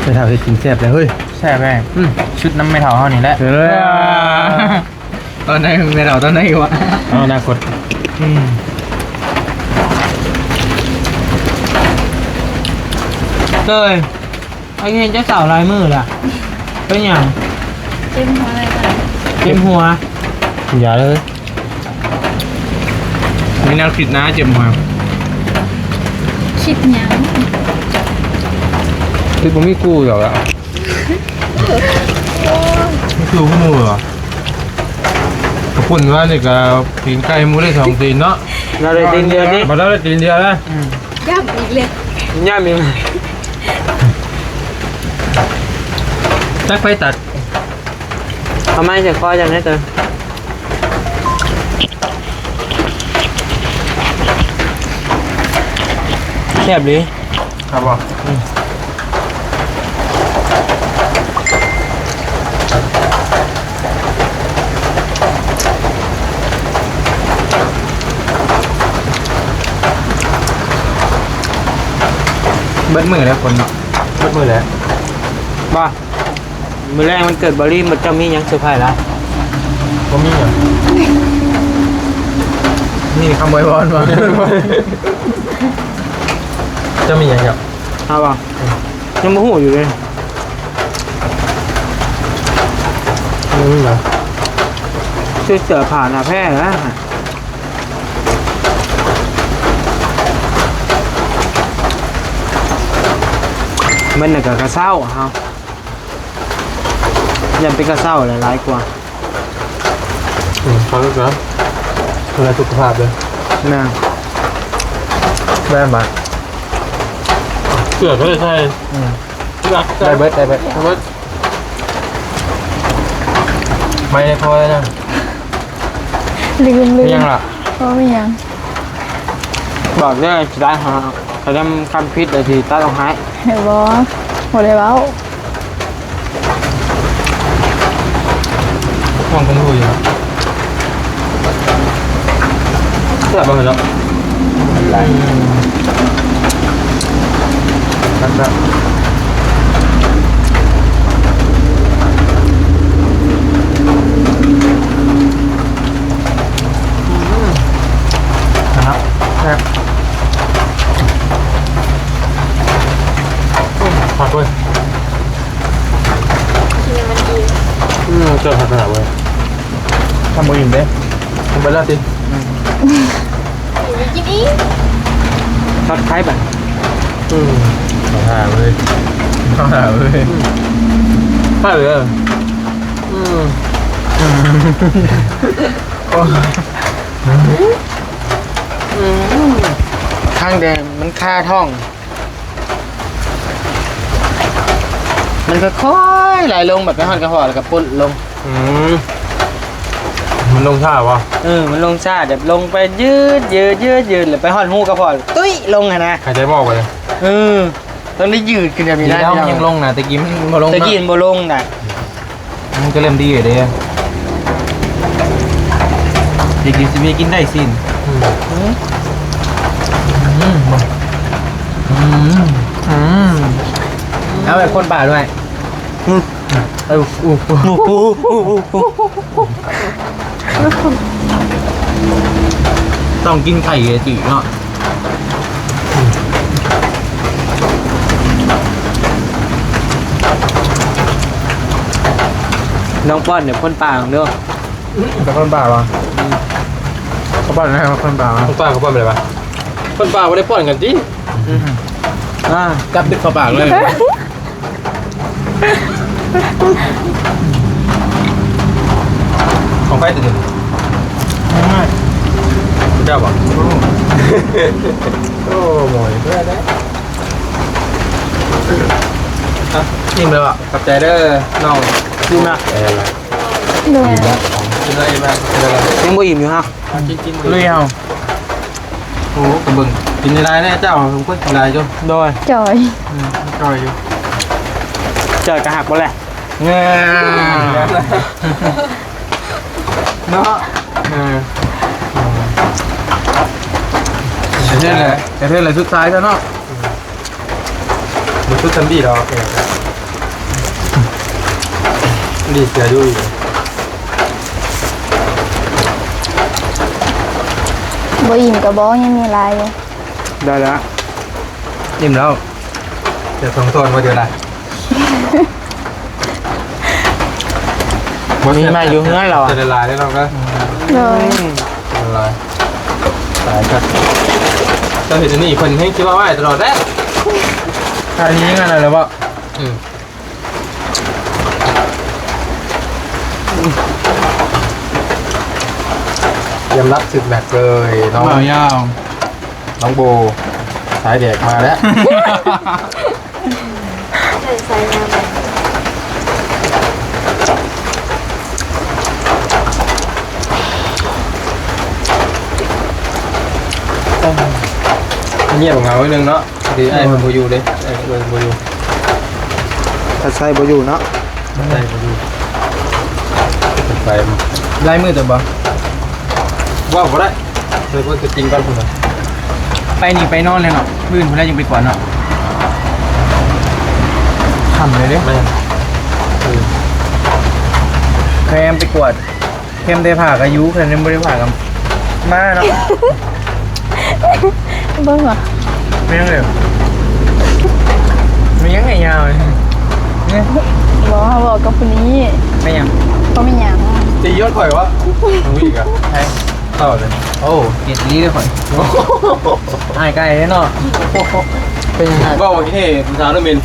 ແມ່ເຖົ້າເຮັດກິນແຊບເລີຍເຮີ້ຍ. ແຊບແຮງ. ອືມ ຊຸດນຳແມ່ເຖົ້າເຮົານີ້ແຫຼະ. ເອີ ຕອນໃດແມ່ເຖົ້າຕອນໃດວະ? ເອົາ ອະນາຄົດ. ອືມ ເອີຍ ໄອ້ເຫັນເຈົ້າສາວຫຼາຍມື້ລະ ເປັນຫຍັງ? ເຈັບຫົວເລີຍ ເຈັບຫົວ. ຢ່າເລີຍ ມີແນວຄິດນະ ເຈັບຫົວ. ຄິດຫຍັງ? ຄືບໍ່ມີກູດອກລະ ມີກູຫູເຫລໍ? ເຂົ້າປຸ້ນວ່ານີ້ກະຕີນໄກ່ໝູໄດ້ສອງຕີນເນາະ ລາວໄດ້ຕີນດຽວຕິ ບັດລາວໄດ້ຕີນດຽວແລ້ວ ອືມ ຢ້ຳອີກເລີຍ ຢ້ຳອີກ ຈັກໃຜຕັດ ເອົາໄມ້ໃສ່ຄໍຈັ່ງໃດເຕີ ແຊບດີ ຄັກບໍ່? ອືມ ເບິດມື້ແລ້ວຄົນເນາະ ເບິດມື້ແລ້ວ ບໍ່? ມື້ແລງວັນເກີດບາລີ ເຈົ້າມີຫຍັງເຊີໄພລະ? ບໍ່ມີຫຍັງ ມີແຕ່ຄຳອວຍພອນວ່າ ເຈົ້າມີຫຍັງກັບ ເຮົາບໍ່? ຍັງບໍ່ຮູ້ຢູ່ເດ້ ບໍ່ມີຫຍັງ ຊື່ເສື້ອຜ້າໜ້າແພ້ນະ. ມັນນະກະກະເຊົາເຮົາ ຢ້ານເປັນກະເຊົາຫຼາຍກວ່າ ອືມ ເຂົ້າໃຈ ດູແລສຸຂະພາບເດີ ນະ ແມ່ນບາດ ເສື້ອກະໄດ້ໃສ່ ອືມ ໄດ້ເບິດ ໄດ້ເບິດ ໄດ້ເບິດ ໄມ້ໄດ້ພໍແລ້ວນະ ລືມ ລືມ ມີຫຍັງລະ? ບໍ່ມີຫຍັງ ບອກເດີ ຊິໄດ້ຫາ ຄັນຄຳຜິດລະຊິຕັດອອກໃຫ້ ບໍ່ ບໍ່ໄດ້ເວົ້າ ມອງເປັນຫູຢູ່ ແຊບບໍ່ເນາະ ອືມ ຄັກໆ ອືມ ຄັກ ແຊບ ອືມ ຄັກເວີຍ ກິນໃຫ້ມັນອີ່ມ ອືມ ເຈົ້າພັດທະນາເວີຍ ທຳບໍ່ອີ່ມເດ້ ທຳບໍ່ລອດຕິ ອືມ ກິນອີ່ມ ທອດໄຂ່ບາດ ອືມ ເຂົ້າທ່າເວີຍ ເຂົ້າທ່າເວີຍ ອືມ ທ່າເລີຍ ອືມ ອືມ ໂອ້ຍ ອືມ ທາງແດງມັນຄາທ້ອງ ມັນຄ່ອຍໆໄຫຼລົງ ແບບໄປຮອດກະເພາະແລ້ວກະປົດລົງ ອືມ ມັນລົງຊ້າບໍ່? ເອີ ມັນລົງຊ້າ ແບບລົງໄປຍືດໆໆໆ ແລ້ວໄປຮອດຮູກະເພາະ ຕຸ້ຍລົງຫັ້ນນະ ຫາຍໃຈບໍ່ອອກເລີຍ ເອີ ຕ້ອງໄດ້ຍືດຂຶ້ນແບບນີ້ນະ ດີແລ້ວມັນຍັງລົງນະ ແຕ່ກີ້ມັນບໍ່ລົງ ແຕ່ກີ້ມັນບໍ່ລົງນະ ມັນກະເລີ່ມດີເດ້ ດີກິນຊິມີກິນໄດ້ຊີ້ນ ອືມ ອືມ ອືມ ອືມ ເອົາໄປຄົນປາກດ້ວຍ ອືມ ເອົາ ອູ ຕ້ອງກິນໄຂ່ເອຈິເນາະ ນ້ອງປ້ອນເດີ ຄົນປາກເດີ ເປັນຄົນປາກຫວາ? ເຂົາປ້ອນໃຫ້ຄົນປາກຫວາ? ຄົນປາກເຂົາປ້ອນໄປໄດ້ຫວາ? ຄົນປາກບໍ່ໄດ້ປ້ອນກັນຕິ? ອືມ ອ່າ ຈັບຕິດເຂົ້າປາກເລີຍ. ຂອງໃຜຕົວນີ້? ຂອງອ້າຍ. ເຈົ້າບໍ່? ໂອ້ ໝໍຢູ່ເພື່ອໄດ້. ອ່ະ ອີ່ມແລ້ວ. ຂອບໃຈເດີນ້ອງ. ອີ່ມລະ? ເອີ ລະ. ໂດຍ. ກິນແລ້ວອີ່ມລະ? ຍັງບໍ່ອີ່ມຢູ່ຫະ? ກິນ ກິນ ລຸຍເຮົາ. ໂອ້ ກະເບິ່ງກິນຫຼາຍແດ່ເຈົ້າ ສົມຄວນກິນຫຼາຍຢູ່. ໂດຍ. ຈ່ອຍ. ອືມ ຈ່ອຍຢູ່. ຈ່ອຍກະຮັກບໍ່ແຫຼະ? ເນາະ. ເອີ ກະເທື່ອແຫຼະ ກະເທື່ອແຫຼະ ສຸດທ້າຍຊະເນາະ. ບໍ່ສຸດຊຳບີດອກ. ດີເສືອຢູ່ອີກ. ບໍ່ອີ່ມກະບອກ ຍັງມີຫຼາຍຢູ່. ໄດ້ລະ ອີ່ມແລ້ວ. ຈະສອງຕອນບໍ່ເດີລະ? ມີມາຢູ່ເຮືອນລາວ ຫຼາຍໆເດີນ້ອງເດີ. ໂດຍ. ຫຼາຍ ຕາຍຄັກ. ເຈົ້າເຫັນອັນນີ້ເພິ່ນແຮງຊິເວົ້າອ້າຍຕະຫຼອດແຫຼະ. ອັນນີ້ຍັງອັນນັ້ນແຫຼະບໍ່? ອືມ ຕຽມຮັບສຶກແມັດເລີຍ ນ້ອງ ບ່າວຍາວ ນ້ອງໂບ ສາຍແດກມາແລ້ວ. ໃສ່ ໃສ່ມາແລ້ວ ງຽບເຫງົາໜ້ອຍໜຶ່ງເນາະ. ດີ ອ້າຍເພິ່ນບໍ່ຢູ່ເດ້ ອ້າຍເພິ່ນບໍ່ຢູ່ ຖ້າໃຊ້ບໍ່ຢູ່ເນາະ ໃຊ້ບໍ່ຢູ່ ໄປ ຫຼາຍມື້ເຕີບບໍ່? ເວົ້າບໍ່ໄດ້ ໃສ່ເບິ່ງຕົວຈິງກ່ອນພຸ້ນນະ ໄປນີ້ໄປນອນແລ້ວເນາະ ມື້ອື່ນພຸ້ນແລ້ວຈຶ່ງໄປກວດເນາະ ຄ່ຳເລີຍເດ້ ແມ່ນ ເອີ ແຄມໄປກວດ. ເຂັມໄດ້ຜ່າກໍຢູ່ ຄັນຍັງບໍ່ໄດ້ຜ່າກໍມາເນາະ ເບິ່ງວ່າ ແມ່ນເລີຍ ມັນຍັງໄງຍາວເລີຍ ບໍ່ ເຮົາເວົ້າກັບຜູ້ນີ້ ແມ່ນຫຍັງ ບໍ່ມີຫຍັງ ຈະຍ້ອນຂ້ອຍວະ ອຸ້ຍກະ ໃຜ ເຂົ້າເລີຍ ໂອ້ ເຮັດດີເດີຂ້ອຍ ອ້າຍໄກ່ເດ້ເນາະ ເປັນຫຍັງອ້າຍ ເວົ້າວ່າເຮຜູ້ສາວເດີເມັນ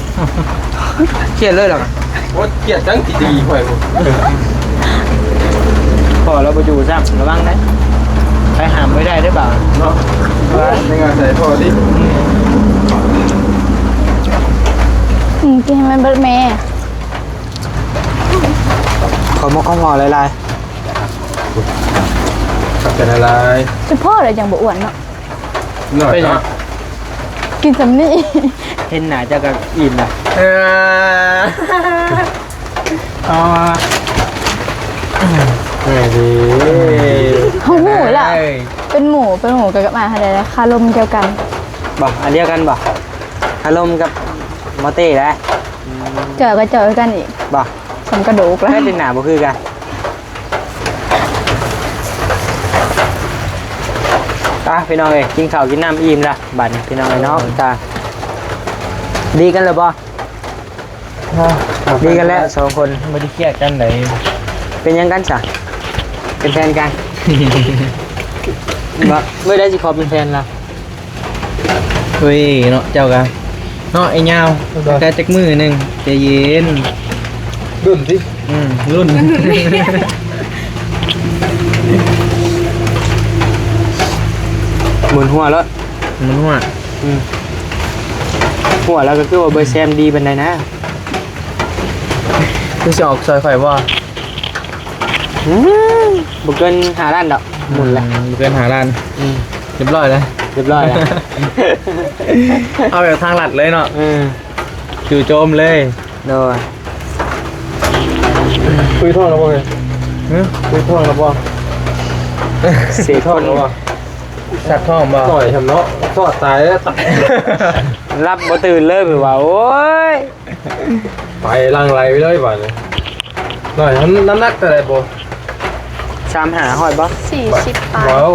ຄຽດເລີຍລະ ໂອ້ຍ ກຽດຈັ່ງຊິຕີຂ້ອຍພຸ້ນ ພໍ່ລາວບໍ່ຢູ່ຊ້ຳ ລະວັງເດີ ໃຜຫ້າມບໍ່ໄດ້ເດີບ່າວເນາະ ວ່າໃນງານໃສ່ພໍ່ຕິ ອືມ ອືມ ກິນໃຫ້ມັນເບິດແມ່ ຂໍໝົກຂອງພໍ່ຫຼາຍໆ ຂອບໃຈຫຼາຍໆ ສະເພາະແລ້ວຈັ່ງບໍ່ອ້ວນເນາະ ໜ້ອຍເນາະ ເປັນຫຍັງ? ກິນສ່ຳນີ້ ເຫັນໜ້າເຈົ້າກໍອີ່ມລະ ເອີ ເອົາມາ ເອີ ເຮົາຮູ້ລະ ເປັນໝູ່ ເປັນໝູ່ກັນກັບອ້າຍຫັ້ນແຫຼະ ຄາລົມດຽວກັນ ບໍ່ ອັນດຽວກັນບໍ່? ຄາລົມກັບໝໍເຕ້ແຫຼະ ອືມ ເຈົ້າກໍເຈົ້າຄືກັນອີກ ບໍ່? ສ່ຳກະດູກລະ ແຕ່ເປັນໜ້າບໍ່ຄືກັນ ອ່ະ ພີ່ນ້ອງເອີຍ ກິນເຂົ້າກິນນ້ຳອີ່ມລະ ບັດນີ້ພີ່ນ້ອງເອີຍເນາະ ເອີ ກະ ດີກັນແລ້ວບໍ່? ອ່າ ດີກັນແລ້ວສອງຄົນ ບໍ່ໄດ້ຄຽດກັນໃດ ເປັນຫຍັງກັນຊະ? ເປັນແຟນກັນ ບໍ່ ມື້ໃດຊິຂໍເປັນແຟນລະ? ເອີຍເນາະ ເຈົ້າກະເນາະ ໄອ້ຍາວ ແຕ່ຈັກມື້ໜຶ່ງ ໃຈເຢັນ ລຸ້ນຕິ ອືມ ລຸ້ນ ໝູນຫົວແລ້ວ ໝູນຫົວ ອືມ ຫົວແລ້ວກໍຄືວ່າບໍ່ແຊມດີປານໃດນະ ຄືຊິອອກຊ່ອຍຂ້ອຍບໍ່? ອືມ ບໍ່ເກີນຫ້າລ້ານດອກ ໝູນແຫຼະ ອືມ ບໍ່ເກີນຫ້າລ້ານ ອືມ ຮຽບຮ້ອຍແລ້ວ ຮຽບຮ້ອຍແລ້ວ ເອົາແບບທາງລັດເລີຍເນາະ ເອີ ຈູ່ໂຈມເລີຍ ໂດຍ ຕຸ້ຍທ້ອງແລ້ວບໍ່ເຮີ້ຍ? ຫື? ຕຸ້ຍທ້ອງແລ້ວບໍ່? ເສກຄົນ ທ້ອງແລ້ວບໍ່? ສັກທ້ອງບໍ່? ຕ່ອຍທຳເນາະ ທອດຕາຍແລ້ວ ຫຼັບບໍ່ຕື່ນເລີຍ ແບບວ່າ ໂອ້ຍ ໄປຫຼັ່ງໄຫຼໄປເລີຍບາດນີ້ ນ້ອຍ ນ້ຳ ນ້ຳໜັກເທົ່າໃດບໍ່? ສາມຫ້າ ຮອດບໍ່? ສີ່ສິບປາຍ ວ້າວ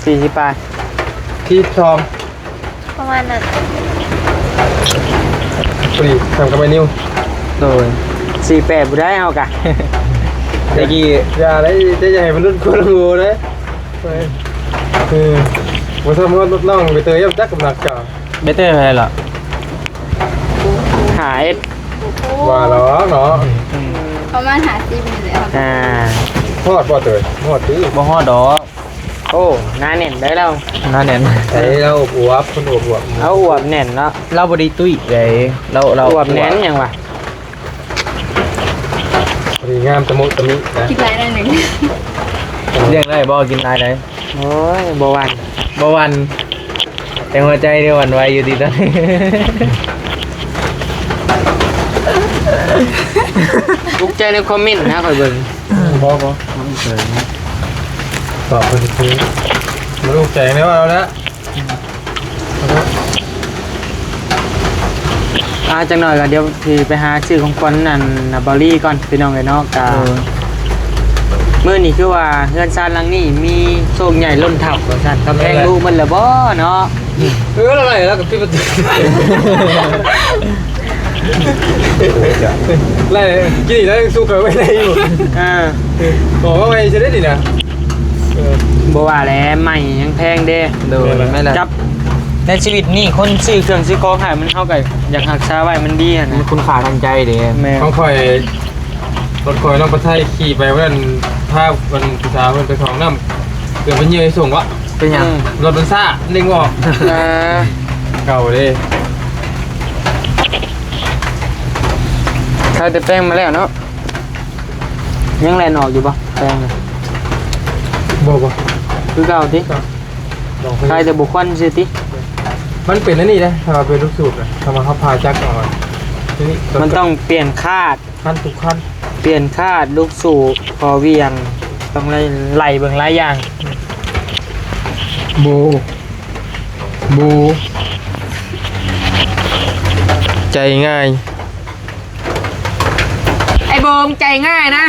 ສີ່ສິບປາຍ ທີ່ທອງ ປະມານນັ້ນ ພໍດີສ່ຳກັບໄອ້ນິວ ໂດຍ ສີ່ແປດບໍ່ໄດ້ເຮົາກະ ແຕ່ກີ້ ຢ່າໄດ້ ຢ່າໃຫ້ມັນຫຼຸດກວ່ານ້ອງໂອເດ້ ເອີ ບໍ່ສ່ຳຮອດນ້ອງໃບເຕີຍ ຈັກກຳລັງເຈົ້າ ໃບເຕີຍເທົ່າໃດລະ? ຫ້າເອັດ ວ່າແລ້ວເນາະ ປະມານຫ້າສິບນີ້ແຫຼະ ອ່າ ຮອດບໍ່ເຕີຍ? ຮອດຕິ ບໍ່ຮອດດອກ ໂອ້ ໜາແໜ້ນໄດ໋ລາວ ໜາແໜ້ນ ໄດ໋ລາວອວບໆ ຄົນອວບໆ ລາວອວບແໜ້ນເນາະ ລາວບໍ່ໄດ້ຕຸ້ຍໃດ໋ ລາວ ລາວອວບແໜ້ນຫຍັງວະ ພໍດີງາມຕະມຸຕະມິນະ ກິນຫຼາຍໜ້ອຍໜຶ່ງ ລ້ຽງໄດ້ບໍ່? ກິນຫຼາຍໄດ໋ ໂອ້ຍ ບໍ່ຫວັ່ນ ບໍ່ຫວັ່ນ ແຕ່ຫົວໃຈນີ້ຫວັ່ນໄຫວຢູ່ຕິຕອນນີ້ ທຸກໃຈໃນຄອມເມັນນະ ຂ້ອຍເບິ່ງ ບໍ່ ບໍ່ ບໍ່ ຕອບເພິ່ນຄື ບໍ່ຖືກໃຈແນວເອົາລະ ອ່າ ຈັກໜ້ອຍກໍດຽວຊິໄປຫາຊື້ຂອງຂວັນອັນນະ ເບົາລີກ່ອນ ພີ່ນ້ອງເອີຍເນາະ ກະ ເອີ ມື້ນີ້ຄືວ່າເຮືອນຊານຫຼັງນີ້ມີໂຊກໃຫຍ່ລົ້ນທັບວ່າຊັ້ນ ກຳແພງ ເອີ ລຸໝົດແລ້ວບໍ່ເນາະ? ເອີ ລະໄຫຼລະກະປິດປະຕູ ໄຫຼ ກິນອີກແລ້ວຍັງສຸກໄວ້ໄດ້ຢູ່ ອ່າ ບອກວ່າໄວ້ຈະໄດ້ນີ້ນະ ເອີ ບໍ່ວ່າແຫຼະ ໄມ້ຍັງແພງເດ້ ໂດຍ ແມ່ນລະ ຈັບ ໃນຊີວິດນີ້ ຄົນຊື້ເຄື່ອງຊື້ຂອງໃຫ້ມັນ ເຮົາກໍຢາກຮັກສາໄວ້ ມັນດີຫັ້ນນະ ມີຄຸນຄ່າທາງໃຈເດ້. ແມ່ນ ຂອງຂ້ອຍ ລົດຂ້ອຍນ້ອງປະໄທຂີ່ໄປ ວັນນັ້ນ ພາອັນຜູ້ສາວເພິ່ນໄປເຂົ້າຫ້ອງນ້ຳ ເກືອບເປັນເຫຍື່ອໃຫ້ສົ່ງວະ. ເປັນຫຍັງ? ອືມ ລົດມັນຊ້າ ເລັ່ງອອກ. ເອີ ເກົ່າເດ້. ຂາຍແຕ່ແປງມາແລ້ວເນາະ. ຍັງແລ່ນອອກຢູ່ບໍ່ແປງ? ບໍ່ ບໍ່ ຄືເກົ່າຕິ? ຂາຍແຕ່ບໍ່ຄວັນຊື່ຕິ? ມັນເປັນອັນນີ້ເດ້ ຖ້າວ່າເປັນລູກສູບນະ ຖ້າວ່າເຮົາຜ່າຈັກອອກ ມັນຕ້ອງປ່ຽນຄາດ ຄັນທຸກຄັນ ປ່ຽນຄາດ ລູກສູບ ຂໍ້ຫວ່ຽງ ຕ້ອງໄລ່ ໄລ່ເບິ່ງຫຼາຍຢ່າງ. ໂບ ໂບ ໃຈງ່າຍ. ໄອ້ໂບ ມຶງໃຈງ່າຍນະ.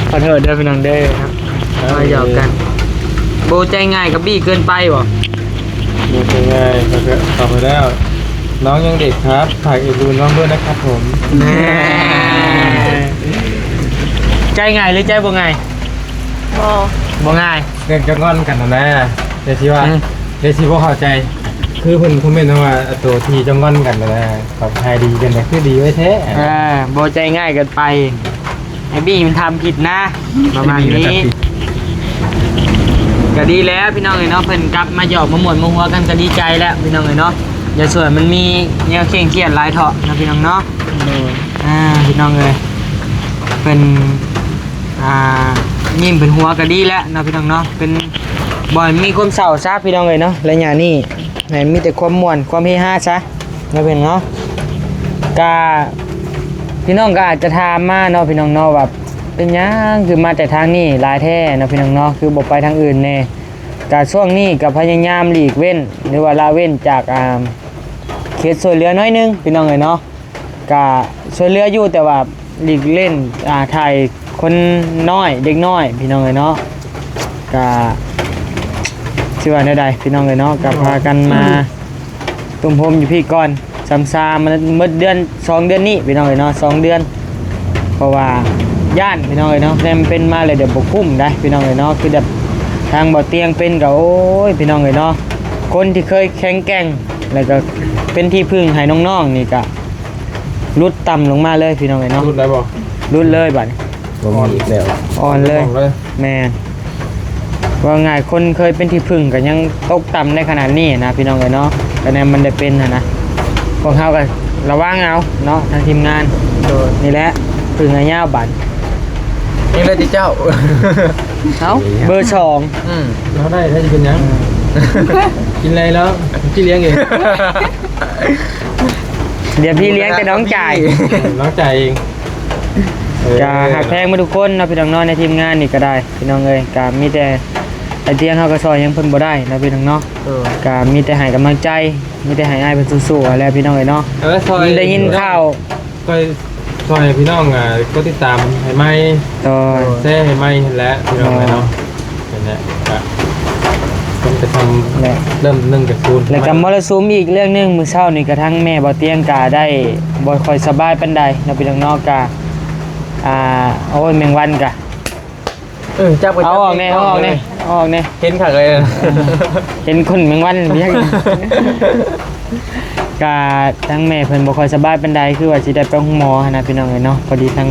ຂໍໂທດເດີພີ່ນ້ອງເດີເນາະ ມາຫຍອກກັນ. ໂບໃຈງ່າຍກັບບີ້ເກີນໄປບໍ່? ໂບໃຈງ່າຍ ເຂົ້າໄປແລ້ວ. ນ້องยังเด็กครับ ฝากเอ็นดูน้องด้วยนะครับผม. ແນ່ ໃຈງ່າຍຫຼືໃຈບໍ່ງ່າຍ? ບໍ່ ບໍ່ງ່າຍ. ເລື່ອງຈະງອນກັນຫັ້ນນະ ແຕ່ຊິວ່າ ອືມ ແຕ່ຊິບໍ່ເຂົ້າໃຈ ຄືເພິ່ນຄອມເມັນມາວ່າ ໂຕທີ່ຈະງອນກັນຫັ້ນນະ ກໍໃຫ້ດີກັນ ກໍຄືດີໄວ້ແທ້. ເອີ ບໍ່ໃຈງ່າຍເກີນໄປ ໄອ້ບີ້ມັນທຳຜິດນະ ປະມານນີ້. ກໍດີແລ້ວພີ່ນ້ອງເອີຍເນາະ ເພິ່ນກັບມາຫຍອກມາມ່ວນມາຫົວກັນ ກໍດີໃຈແລ້ວພີ່ນ້ອງເອີຍເນາະ. ຢ່າຊ່ວຍມັນມີແນວເຄັ່ງຄຽດຫຼາຍເຖາະເນາະ ພີ່ນ້ອງເນາະ. ໂດຍ ອ່າ ພີ່ນ້ອງເອີຍ ເພິ່ນ ອ່າ ຍິ້ມເປັນຫົວກໍດີແລ້ວເນາະ ພີ່ນ້ອງເນາະ. ເປັນ ບໍ່ໃຫ້ມີຄວາມເສົ້າຊະ ພີ່ນ້ອງເອີຍເນາະ ໄລຍະນີ້ໃຫ້ມີແຕ່ຄວາມມ່ວນ ຄວາມເຮຮາຊະເນາະ ພີ່ນ້ອງເນາະ. ກະ ພີ່ນ້ອງກໍອາດຈະຖາມມາເນາະ ພີ່ນ້ອງເນາະ ວ່າເປັນຫຍັງຄືມາແຕ່ທາງນີ້ຫຼາຍແທ້ເນາະ ພີ່ນ້ອງເນາະ ຄືບໍ່ໄປທາງອື່ນແດ່. ກະຊ່ວງນີ້ກໍພະຍາຍາມຫຼີກເວັ້ນ ຫຼືວ່າລະເວັ້ນຈາກ ອ່າ ເຂດຊ່ວຍເຫຼືອໜ້ອຍໜຶ່ງ ພີ່ນ້ອງເອີຍເນາະ. ກະຊ່ວຍເຫຼືອຢູ່ ແຕ່ວ່າຫຼີກເວັ້ນ ອ່າ ຖ່າຍຄົນນ້ອຍ ເດັກນ້ອຍ ພີ່ນ້ອງເອີຍເນາະ. ກະຊິວ່າແນວໃດ ພີ່ນ້ອງເອີຍເນາະ ກະພາກັນມາຕຸ້ມໂຮມຢູ່ພີ້ກ່ອນ ຊຳຊາ ມັນໝົດເດືອນ ສອງເດືອນນີ້ ພີ່ນ້ອງເອີຍເນາະ ສອງເດືອນ. ເພາະວ່າຢ້ານ ພີ່ນ້ອງເອີຍເນາະ ແນມເປັນມາແລ້ວ ດຽວບໍ່ຄຸ້ມໄດ໋ ພີ່ນ້ອງເອີຍເນາະ. ຄືແບບທາງບໍ່ຕຽງເປັນກໍ ໂອ້ຍ ພີ່ນ້ອງເອີຍເນາະ ຄົນທີ່ເຄີຍແຂງແກ່ງ ແລ້ວກໍເປັນທີ່ເພິ່ງໃຫ້ນ້ອງໆນີ້ ກະຫຼຸດຕ່ຳລົງມາເລີຍ ພີ່ນ້ອງເອີຍເນາະ. ຫຼຸດໄດ້ບໍ່? ຫຼຸດເລີຍບາດນີ້ ບໍ່ມີອີກແລ້ວ ອ່ອນເລີຍ ອ່ອນເລີຍ. ແມ່ນ ເວົ້າງ່າຍ ຄົນເຄີຍເປັນທີ່ເພິ່ງກໍຍັງຕົກຕ່ຳໄດ້ຂະໜາດນີ້ນະ ພີ່ນ້ອງເອີຍເນາະ. ກໍແນມມັນໄດ້ເປັນຫັ້ນນະ ພວກເຮົາກໍລະວັງເອົາເນາະ ທາງທີມງານ. ໂດຍ ນີ້ແຫຼະ ເພິ່ງໃຫ້ຍາວບາດນີ້ ຍັງໄດ້ແຕ່ເຈົ້າ. ເອົ້າ ເບີສອງ ອືມ ເຮົາໄດ້ ໄດ້ຊິເປັນຫຍັງ? ອືມ ກິນໄດ້ແລ້ວ ຊິລ້ຽງເອງ. ດຽວພີ່ລ້ຽງແຕ່ນ້ອງຈ່າຍ ນ້ອງຈ່າຍເອງ. ເອີ ກະຮັກແພງໝົດທຸກຄົນເນາະ ພີ່ນ້ອງເນາະ ໃນທີມງານນີ້ກໍໄດ້ ພີ່ນ້ອງເອີຍ. ກະມີແຕ່ໄອ້ຕຽງເຮົາກໍຊ່ອຍຫຍັງເພິ່ນບໍ່ໄດ້ເນາະ ພີ່ນ້ອງເນາະ. ເອີ ກະມີແຕ່ໃຫ້ກຳລັງໃຈ ມີແຕ່ໃຫ້ອ້າຍເພິ່ນສູ້ໆຫັ້ນແຫຼະ ພີ່ນ້ອງເອີຍເນາະ. ເອີ ຊ່ອຍ ໄດ້ຍິນຂ່າວ ຊ່ອຍ ຊ່ອຍພີ່ນ້ອງ ອ່າ ກົດຕິດຕາມໃຫ້ໃໝ່ ໂດຍ ແຊໃຫ້ໃໝ່ຫັ້ນແຫຼະ ພີ່ນ້ອງເອີຍເນາະ. ໂດຍ ເປັນແຫຼະ ກະເປັນກະທຳ ແລະ ເລີ່ມໜຶ່ງຈາກສູນ ແລ້ວກະມໍລະສຸມອີກເລື່ອງໜຶ່ງ ມື້ເຊົ້ານີ້ກະທາງແມ່ບໍ່ຕຽງກະໄດ້ບໍ່ຄ່ອຍສະບາຍປານໃດເນາະ ພີ່ນ້ອງເນາະ. ກະ ອ່າ ໂອ້ຍ ແມງວັນກະ ເອີ ຈັບ ເອົາອອກແດ່ ເອົາອອກແດ່ ເອົາອອກແດ່ ເຫັນຄັກເລີຍ ເຫັນຂົນແມງວັນ ກະທາງແມ່ເພິ່ນບໍ່ຄ່ອຍສະບາຍປານໃດ ຄືວ່າຊິໄດ້ໄປໂຮງໝໍຫັ້ນນະ ພີ່ນ້ອງເອີຍເນາະ. ພໍດີທາງ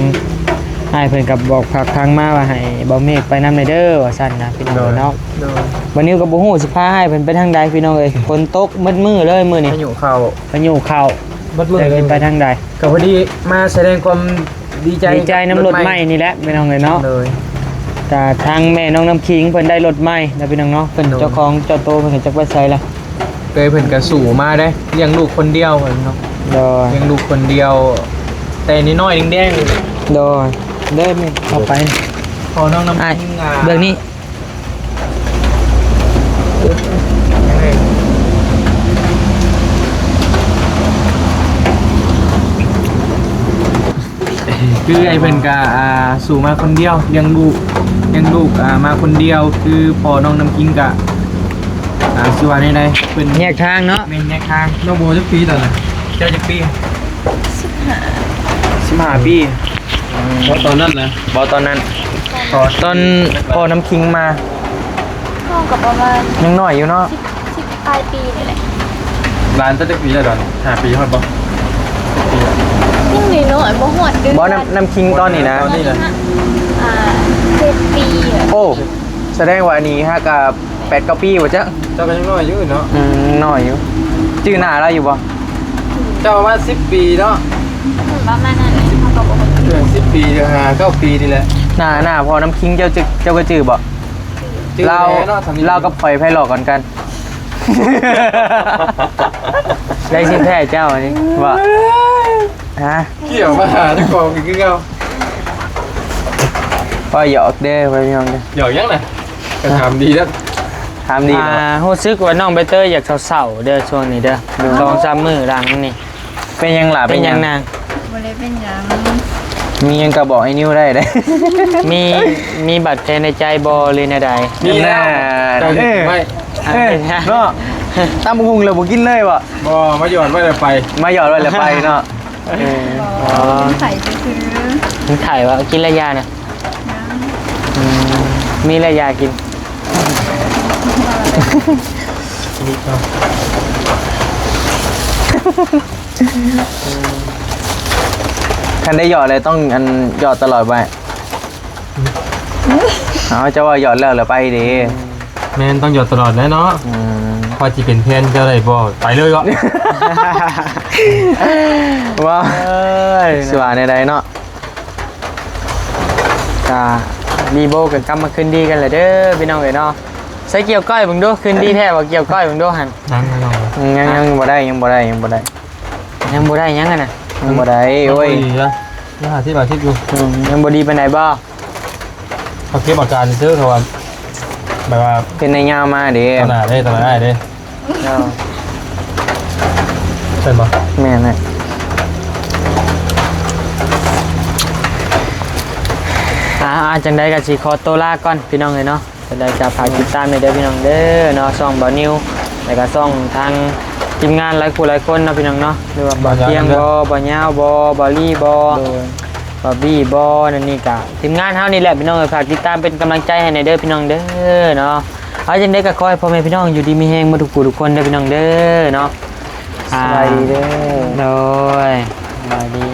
ອ້າຍເພິ່ນກໍບອກຝາກທາງມາວ່າໃຫ້ບ່າວເມກໄປນຳແດ່ເດີ ວ່າຊັ້ນນະ ພີ່ນ້ອງເອີຍເນາະ. ໂດຍ ໂດຍ ບ່າວນິວກໍບໍ່ຮູ້ຊິພາອ້າຍເພິ່ນໄປທາງໃດ ພີ່ນ້ອງເອີຍ. ຝົນຕົກໝົດມື້ເລີຍມື້ນີ້ ພາຍຸເຂົ້າ ພາຍຸເຂົ້າ ໝົດມື້ເລີຍ ຊິໄປທາງໃດ. ກໍພໍດີມາສະແດງຄວາມ ດີໃຈ ດີໃຈນຳລົດໃໝ່ນີ້ແຫຼະ ພີ່ນ້ອງເອີຍເນາະ. ໂດຍ ກະທາງແມ່ນ້ອງນ້ຳຄິງເພິ່ນໄດ້ລົດໃໝ່ນະ ພີ່ນ້ອງເນາະ. ເພິ່ນ ໂດຍ ເຈົ້າຂອງເຈົ້າໂຕເພິ່ນກໍຈັກໄປໃສລະ. ເອີຍ ເພິ່ນກໍສູ້ມາເດ້ ລ້ຽງລູກຄົນດຽວເພິ່ນເນາະ. ໂດຍ ລ້ຽງລູກຄົນດຽວ ແຕ່ນ້ອຍໆແດງໆ. ໂດຍ ເດີແມ່ ເຂົ້າໄປ ພໍນ້ອງນ້ຳ ອ້າຍ ຄິງ ອ່າ ເບື້ອງນີ້ ຄືອ້າຍເພິ່ນກະ ອ່າ ສູ້ມາຄົນດຽວ ລ້ຽງລູກ ລ້ຽງລູກ ອ່າ ມາຄົນດຽວ. ຄືພໍ່ນ້ອງນ້ຳຄິງກະ ອ່າ ຊິວ່າແນວໃດ ເພິ່ນແຍກທາງເນາະ. ແມ່ນ ແຍກທາງ. ນ້ອງໂບຈັກປີຕອນນັ້ນ? ເຈົ້າຈັກປີ? ສິບຫ້າ ສິບຫ້າປີ. ບໍ່ຕອນນັ້ນນະ? ບໍ່ຕອນນັ້ນ ຕອນ ຕອນພໍ່ນ້ຳຄິງມາ. ນ້ອງກໍປະມານ ຍັງນ້ອຍຢູ່ເນາະ ສິບ ສິບປາຍປີນີ້ແຫຼະ. ຫຼານເຈົ້າຈັກປີແລ້ວດອນ? ຫ້າປີຮອດບໍ່? ຍັງນ້ອຍໆ ບໍ່ຮອດເດືອນ. ບໍ່ ນ້ຳ ນ້ຳຄິງຕອນນີ້ນະ ຕອນນີ້ນະ ອ່າ ເຈັດປີ. ໂອ້ ສະແດງວ່າອັນນີ້ຫາກະແປດເກົ້າປີບໍ່ຈັກ. ເຈົ້າກໍຍັງນ້ອຍຢູ່ເນາະ. ອືມ ນ້ອຍຢູ່. ຈື່ໜ້າລາວຢູ່ບໍ່? ເຈົ້າປະມານສິບປີເນາະ. ອືມ ປະມານນັ້ນແຫຼະ ເຮົາກໍບໍ່ຮູ້. ເອີ ສິບປີ ຫຼື ຫ້າເກົ້າປີນີ້ແຫຼະ. ໜ້າ ໜ້າພໍ່ນ້ຳຄິງເຈົ້າ ເຈົ້າກໍຈື່ບໍ່? ຈື່ ລາວ ແນ່ເນາະ ລາວກັບຂ້ອຍໃຜຫຼໍ່ກ່ອນກັນ? ໄດ້ຊິແພ້ເຈົ້ານີ້ບໍ່? ຮະ? ກ່ຽວມາຫາເຈົ້າຂອງອີກຄືເກົ່າ. ວ່າຫຍອກເດີ ວ່າຫຍອກເດີ. ຫຍອກຫຍັງນະ? ກໍຖາມດີແລ້ວ ຖາມດີ. ອ່າ ແລ້ວ ຮູ້ສຶກວ່ານ້ອງໃບເຕີຍຢາກເສົ້າໆເດີ ຊ່ວງນີ້ເດີ. ໂດຍ ສອງສາມມື້ຫຼັງນີ້. ເປັນຫຍັງລະ? ເປັນຫຍັງນາງ? ບໍ່ໄດ້ເປັນຫຍັງ. ມີຫຍັງກໍບອກໄອ້ນິວໄດ້ເດ້. ມີ ມີບາດແຜໃນໃຈບໍ່ ຫຼືແນວໃດ? ມີແລ້ວ. ເອີ ເອີ ເນາະ ຕຳບັກຫຸ່ງແລ້ວບໍ່ກິນເລີຍບໍ່? ບໍ່ ມາຫຍອດໄວ້ແລ້ວໄປ ມາຫຍອດໄວ້ແລ້ວໄປເນາະ. ເອີ ອໍ ໄຂ້ຊື່ໆ. ມັນໄຂ້ຫວາ? ກິນແລ້ວຢານະ? ຍັງ. ອືມ ມີແລ້ວຢາກິນ. ຄັນໄດ້ຫຍອດແລ້ວຕ້ອງ ອັນ ຫຍອດຕະຫຼອດໄວ້. ເອົາ ເຈົ້າວ່າຫຍອດແລ້ວລະໄປເດ້. ແມ່ນ ຕ້ອງຫຍອດຕະຫຼອດແຫຼະເນາະ. ອືມ ຂ້ອຍຊິເປັນແຟນເຈົ້າໄດ້ບໍ່? ໄປເລີຍເນາະ. ວ້າ ເອີຍ ຊິວ່າແນວໃດເນາະ. ກະ ດີໂບກໍກັບມາຄືນດີກັນແຫຼະເດີພີ່ນ້ອງເອີຍເນາະ. ໃສ່ກ່ຽວກ້ອຍເບິ່ງດູ ຄືນດີແທ້ບໍ່? ກ່ຽວກ້ອຍເບິ່ງດູຫັ້ນ. ຍັງ ຍັງ ຍັງບໍ່ໄດ້ ຍັງບໍ່ໄດ້ ຍັງບໍ່ໄດ້ ຍັງບໍ່ໄດ້. ຍັງບໍ່ໄດ້ ຍັງບໍ່ໄດ້ ໂອ້ຍ ຍັງຫ້າສິບ ຫ້າສິບຢູ່. ອືມ ຍັງບໍ່ດີປານໃດບໍ່? ເຂົາເກັບອາການຊື່ ເຂົາວ່າ ແບບວ່າ ເປັນໄລຍະມາເດ້ ຕໍ່ໜ້າເດ້ ຕໍ່ໜ້າອ້າຍເດ້. ເຈົ້າ ເປັນບໍ່? ແມ່ນແຫຼະ. ອ່າ ຈັ່ງໃດກໍຊິຂໍຕົວລາກ່ອນພີ່ນ້ອງເອີຍເນາະ. ຈັ່ງໃດກໍຝາກຕິດຕາມແດ່ເດີພີ່ນ້ອງເດີເນາະ ຊ່ອງບ່າວນິວ ແລ້ວກໍຊ່ອງທາງທີມງານຫຼາຍຄູ່ຫຼາຍຄົນເນາະພີ່ນ້ອງເນາະ ຫຼືວ່າບ່າວຕຽງບໍ ບ່າວຍາວບໍ ບ່າວຍາວບໍ ບ່າວລີບໍ ໂດຍ ບ່າວບີບໍ ນັ້ນນີ້ກໍທີມງານເຮົານີ້ແຫຼະພີ່ນ້ອງເອີຍ. ຝາກຕິດຕາມເປັນກຳລັງໃຈໃຫ້ແດ່ເດີພີ່ນ້ອງເດີເນາະ. ເອົາ ຈັ່ງໃດກໍຂໍໃຫ້ພໍ່ແມ່ພີ່ນ້ອງຢູ່ດີມີແຮງໝົດທຸກຜູ້ທຸກຄົນເດີພີ່ນ້ອງເດີເນາະ. ອ່າ ສະບາຍດີເດີ. ໂດຍ ສະບາຍດີ.